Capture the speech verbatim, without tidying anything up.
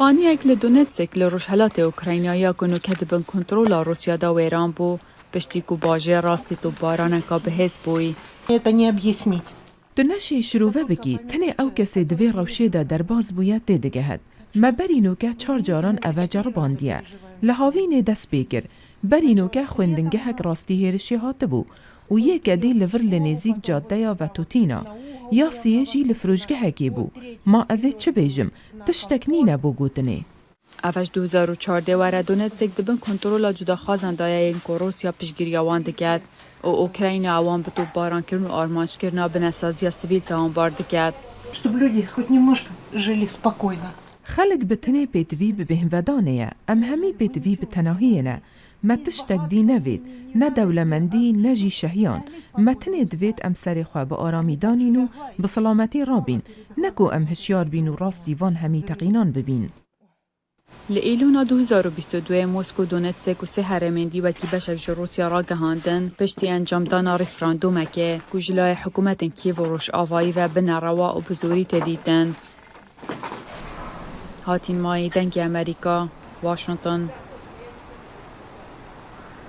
Aniyek li Donetsk li rojhilatê Ukrayna ya ku nûke di bin kontrola Rûsya de wêran bû, piştî ku bajêr rastî topbaraneka bihêz bûyî. Это не объяснить. Tu neşê şirove bikî, tenê ew kesê di vê rewşê de derbas bûye tê digehet. Me berî nûke çar caran eve ceribandiye. Li havînê dest pê kir. Berî nûke xwendingehek rastî hêrişê hatibû û yê kedî li vir li nêzîk cadeya Vetotîna, ya siyê jî li firojgehekê bû. Ma ez ê çi bêjim? Tiştek nîne bo gotinê. Ev ji du hezar û çardeh were Donetsk di bin kontrola cudaxwazan de ye yên ku Rûsya piştgiriya wan diket û Ukrayna wan bi topbarankirin û armancekirina binesaziya sivîl tawanbar diket. Чтобы люди хоть немножко жили спокойно. Xelk bi tenê pêtivî bi bêhnvedanê ye. Em hemî pêtivî bi tenahiyê ne. Me tiştek dî nevêt, ne dewlemendî, ne jî şehiyan. Me tenê divêt em serê xwe bi aramî danîn û bi silametî rabîn, ne ku em hişyar bîn û rastî van hemî teqînan bibîn. Li Îlona du hezar û bîst û duyê Mosko Donetsk û sê herêmên dî wekî beşek ji Rûsya ragihandin, piştî encamdana referandûmekê ku ji layê hikûmetên Kîev û Rojavayî ve binerewa û bi zorî tê dîtin. Hatîn Mayî, Dengê Amerîka, Washington.